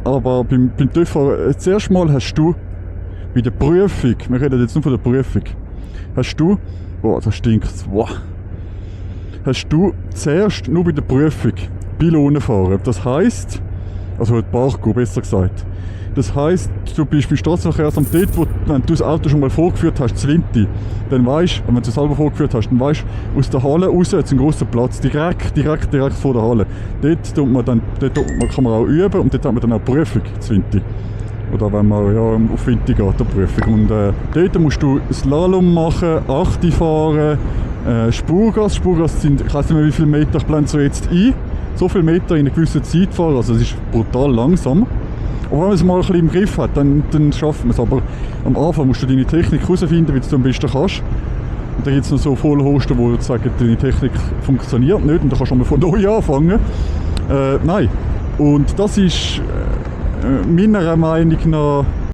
aber beim TÜV zuerst mal hast du bei der Prüfung, wir reden jetzt nur von der Prüfung, hast du, boah, das stinkt, wow, hast du zuerst nur bei der Prüfung Pylonen fahren. Das heisst, also Parkour besser gesagt, das heisst, du bist beim Straßenverkehrsamt dort, wo, wenn du das Auto schon mal vorgeführt hast, zu Linti, dann weisst, wenn du es selber vorgeführt hast, dann weisst aus der Halle raus, jetzt einen grossen Platz, direkt vor der Halle. Dort kann man auch üben und dort hat man dann auch Prüfung zu Linti. Oder wenn man ja, auf Winter geht, eine Prüfung. Und dort musst du Slalom machen, Achte fahren, Spurgas sind, ich weiss nicht mehr wie viele Meter, ich blende so jetzt ein, so viele Meter in einer gewissen Zeit fahren, also es ist brutal langsam. Aber wenn man es mal ein bisschen im Griff hat, dann schafft man es. Aber am Anfang musst du deine Technik herausfinden, wie du es am besten kannst. Und dann gibt es noch so Vollhoster, die sagen, deine Technik funktioniert nicht und dann kannst du mal von neu anfangen. Nein. Und das ist meiner Meinung nach